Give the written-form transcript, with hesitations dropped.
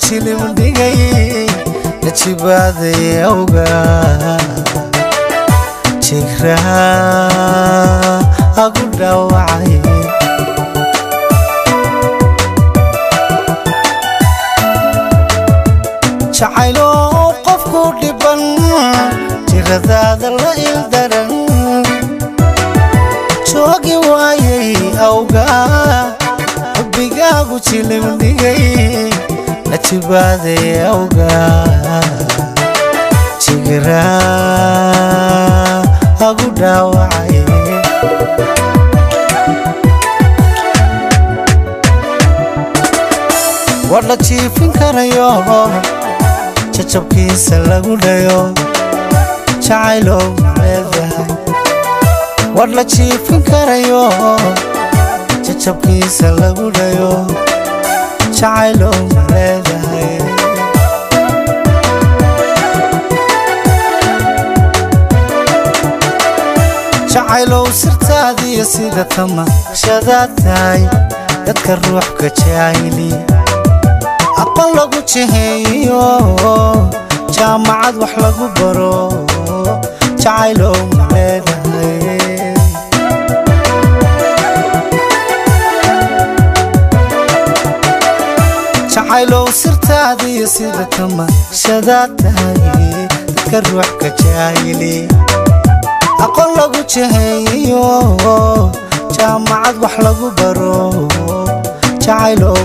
Jilib dhigay najibaaday awga jigraha agu dhaawacay. Jacaylo qofku dhiban jiradaada la ildaran joogi waayay awga xubbigaagu jilib dhigay najibaaday awga jigra agu dhaawacay. War la jiifin karayo jajabkiisa lagu dhayo jacaylow leedahay. War la jiifin karayo jajabkiisa lagu dhayo jacaylow leedahay. Jacaylow sirtaadiyo sida tamashadaad tahay dadka ruux ka jaahili aqoon lagu jiheeyo jaamacad wax lagu baro jacaylow leedahay. Jacaylow sirtaadiyo sida tamashadaad tahay dadka ruux ka jaahili aqoon lagu jiheeyo jaamacad wax lagu baro jacaylow